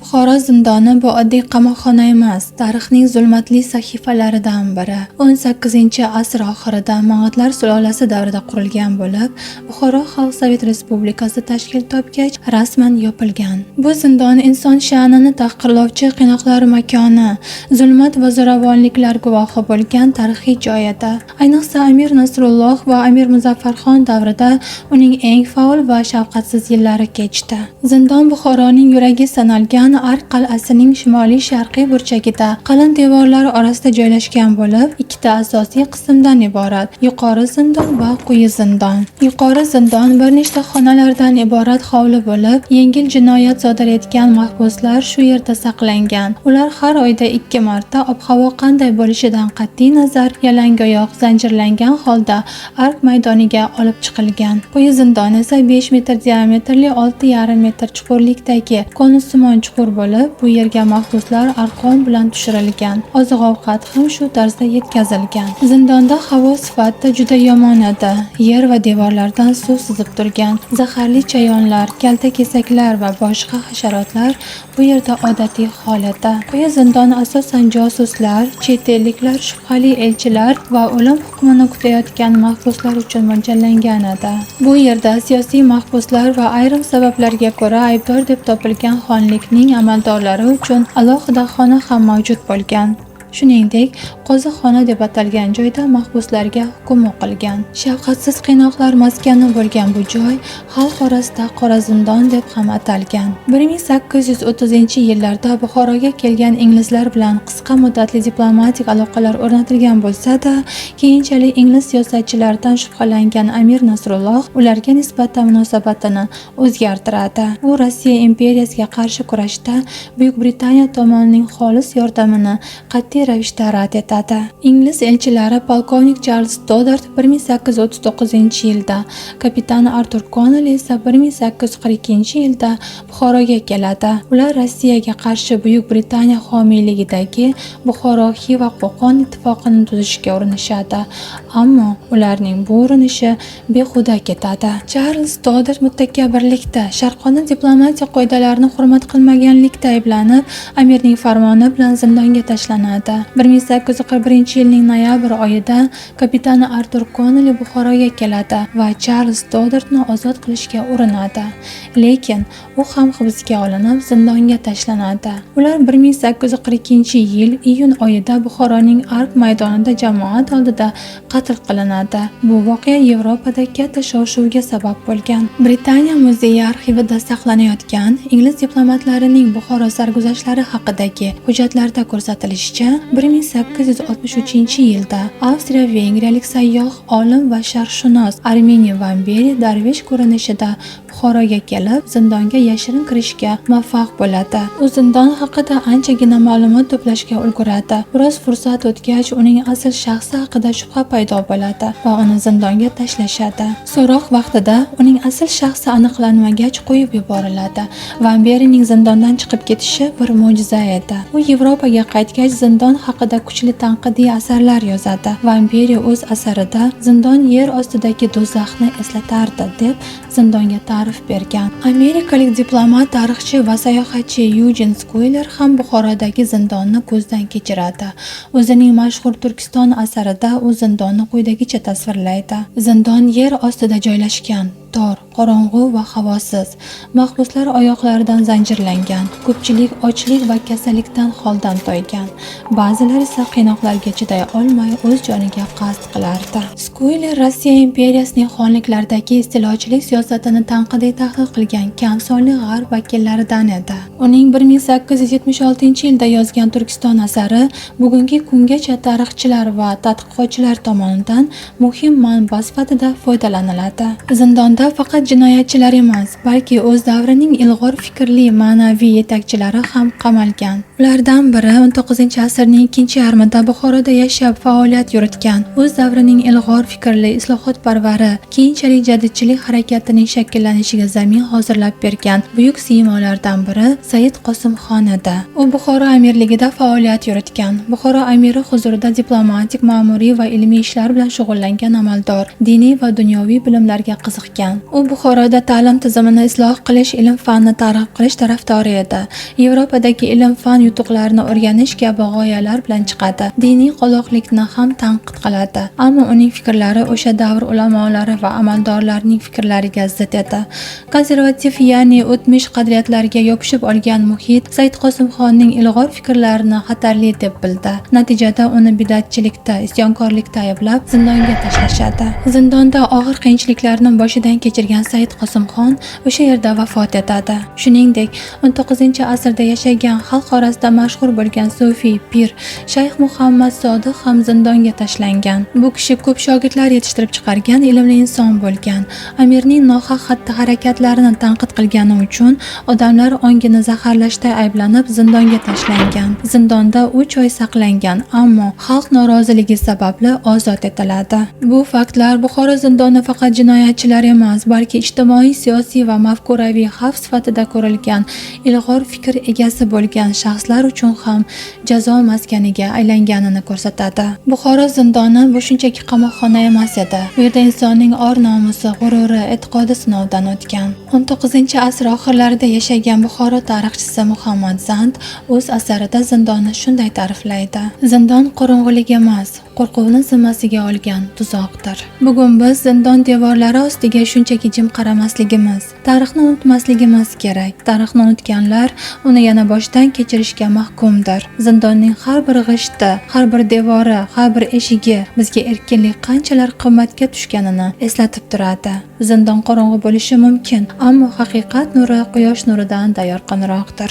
Buxoro zindoni bu oddiy qamoqxona emas, tarixning zulmatli sahifalaridan biri. 18-asr oxirida Mang'itlar sulolasi davrida qurilgan bo'lib, Buxoro Xalq Sovet Respublikasi tashkil topgach rasman yopilgan. Bu zindon inson sha'nini tahqirlovchi qiynoqlar makoni, zulmat va zo'ravonliklar guvohi bo'lgan tarixiy joy edi. Ayniqsa Amir Nasrulloh va Amir Muzaffarxon davrida uning eng faol va shafqatsiz yillari kechdi. Zindon Buxoroning yuragi sanalgan Ark qal'asining shimoliy-sharqiy burchagida qalin devorlar orasida joylashgan bo'lib, ikkita asosiy qismdan iborat: yuqori zindon va quyi zindon. Yuqori zindon bir nechta xonalardan iborat hovli bo'lib, yengil jinoyat sodir etgan mahbuslar shu yerda saqlangan. Ular har oyda ikki marta ob-havo qanday bo'lishidan qat'iy nazar yalangoyoq zanjirlangan holda Ark maydoniga olib chiqilgan. Quyi zindon esa 5 metr diametrli, 6,5 metr chuqurlikdagi konussimon chuqur bo'lib, bu yerga mahbuslar arqon bilan tushirilgan. Oziq-ovqat ham shu tarzda yetkazilgan. Zindonda havo sifati juda yomon edi. Yer va devorlardan suv sizib turgan. Zaharli chayonlar, kalta kesaklar va boshqa hasharotlar bu yerda odatiy hol edi. Quyi zindon asosan josuslar, chet elliklar, shubhali elchilar va o'lim hukmini kutayotgan mahbuslar uchun mo'ljallangan edi. Bu yerda siyosiy mahbuslar va ayrim sabablarga ko'ra aybdor deb topilgan xonlikning amaldorlari uchun alohida xona ham mavjud bo'lgan. Shuningdek, qozixona deb atalgan joyda mahbuslarga hukm o'qilgan. Shafqatsiz qiynoqlar maskani bo'lgan bu joy xalq orasida Qora zindon deb ham atalgan. 1830-yillarda Buxoroga kelgan inglizlar bilan qisqa muddatli diplomatik aloqalar o'rnatilgan bo'lsa-da, keyinchalik ingliz siyosatchilaridan shubhalangan Amir Nasrulloh ularga nisbatan munosabatini o'zgartiradi. U Rossiya imperiyasiga qarshi kurashda Buyuk Britaniya tomonining xolis yordamini qat'iy ravishda rad etadi. Ingliz elchilari polkovnik Charles Stoddart 1839-yilda, kapitan Artur Connolly esa 1842-yilda Buxoroga keladi. Ular Rossiyaga qarshi Buyuk Britaniya homiyligidagi Buxoro, Xiva, Qo'qon ittifoqini tuzishga urinishadi. Ammo ularning bu urinishi behuda ketadi. Charles Stoddart mutakabbirlikda, sharqona diplomatiya qoidalarini hurmat qilmaganlikda ayblanib, amirning farmoni bilan zindonga tashlanadi. 1841-yilning noyabr oyida kapitan Artur Connolly Buxoroga keladi va Charles Stoddartni ozod qilishga urinadi. Lekin u ham hibsga olinib, zindonga tashlanadi. Ular 1842-yil iyun oyida Buxoroning Ark maydonida jamoat oldida qatl qilinadi. Bu voqea Yevropada katta shov-shuvga sabab bo'lgan. Britaniya muzeyi arxivida saqlanayotgan ingliz diplomatlarining Buxoro sarguzashtlari haqidagi hujjatlarda ko'rsatilishicha, 1863-yilda Avstriya-Vengriyalik sayyoh, olim va sharqshunos Arminiy Vamberi darvesh ko'rinishida Buxoroga kelib, zindonga yashirin kirishga muvaffaq bo'ladi. U zindon haqida anchagina ma'lumot to'plashga ulguradi. Biroz fursat o'tgach, uning asl shaxsi haqida shubha paydo bo'ladi va uni zindonga tashlashadi. So'roq vaqtida uning asl shaxsi aniqlanmagach qo'yib yuboriladi. Vamberining zindondan chiqib ketishi bir mo'jiza edi. U Yevropaga qaytgach, zindon haqida kuchli tanqidiy asarlar yozadi. Vamberi o'z asarida "Zindon yer ostidagi do'zaxni eslatardi" deb zindonga ta'rif bergan. Amerikalik diplomat, tarixchi va sayohatchi Yujin Skuyler ham Buxorodagi zindonni ko'zdan kechiradi. O'zining mashhur Turkiston asarida u zindonni quyidagicha tasvirlaydi: "Zindon yer ostida joylashgan, tor, qorong'u va havosiz. Mahbuslar oyoqlaridan zanjirlangan, ko'pchilik ochlik va kasallikdan holdan toygan. Ba'zilar esa qiynoqlarga chiday olmay o'z joniga qasd qilardi." Skuyler Rossiya imperiyasining xonliklardagi iste'lochilik siyosatini tanqidiy tahlil qilgan kam sonli g'arb vakillaridan edi. Uning 1876-yilda yozgan Turkiston asari bugungi kungacha tarixchilar va tadqiqotchilar tomonidan muhim manba sifatida foydalaniladi. Zindonda faqat jinoyatchilar emas, balki o'z davrining ilg'or fikrli ma'naviy yetakchilari ham qamalgan. Ulardan biri 19-asrning ikkinchi yarmida Buxoroda yashab faoliyat yuritgan, o'z davrining ilg'or fikrli islohotparvari, keyinchalik jadidchilik harakatining shakllanishiga zamin hozirlab bergan buyuk siymolardan biri Said Qosimxon edi. U Buxoro amirligida faoliyat yuritgan. Buxoro amiri huzurida diplomatik, ma'muriy va ilmiy ishlar bilan shug'ullangan amaldor, diniy va dunyoviy bilimlarga qiziqqan. bo'lgan. U Buxoroda ta'lim tizimini isloh qilish, ilm-fanni targ'ib qilish tarafdori edi. Yevropadagi ilm-fan yutuqlarini o'rganish kabi g'oyalar bilan chiqadi. Diniy qoloqlikni ham tanqid qiladi. Ammo uning fikrlari o'sha davr ulamolari va amaldorlarining fikrlariga zid edi. Konservativ, ya'ni o'tmish qadriyatlarga yopishib olgan muhit Said Qosimxonning ilg'or fikrlarini xatarli deb bildi. Natijada uni bidatchilikda, isyonkorlikda ayblab zindonga tashlashadi. Zindonda og'ir qiyinchiliklarni boshidan kechirgan Said Qosimxon o'sha yerda vafot etadi. Shuningdek, 19-asrda yashagan, xalq orasida mashhur bo'lgan sufiy pir Shayx Muhammad Sodiq ham zindonga tashlangan. Bu kishi ko'p shogirdlar yetishtirib chiqargan ilmli inson bo'lgan. Amirning nohaq xatti-harakatlarini tanqid qilgani uchun odamlar ongini zaharlashda ayblanib zindonga tashlangan. Zindonda 3 oy saqlangan, ammo xalq noroziligi sababli ozod etiladi. Bu faktlar Buxoro zindoni faqat jinoyatchilar emas, balki ijtimoiy, siyosiy va mafkuraviy xavf sifatida ko'rilgan, ilg'or fikr egasi bo'lgan shaxslar uchun ham jazo maskaniga aylanganini ko'rsatadi. Buxoro zindoni bu shunchaki qamoqxona emas edi. Bu yerda insonning or-nomusi, g'ururi, e'tiqodi sinovdan o'tgan. 19-asr oxirlarida yashagan Buxoro tarixchisi Muhammad Zand o'z asarida zindonni shunday ta'riflaydi: "Zindon qorong'ulik emas, qo'rquvni zimmasiga olgan tuzoqdir." Bugun biz zindon devorlari ostiga shunchaki jim qaramasligimiz, tarixni unutmasligimiz kerak. Tarixni unutganlar uni yana boshdan kechirishga mahkumdir. Zindonning har bir g'ishti, har bir devori, har bir eshigi bizga erkinlik qanchalar qimmatga tushganini eslatib turadi. Zindon qorong'u bo'lishi mumkin, ammo haqiqat nuri quyosh nuridan da yorqinroqdir.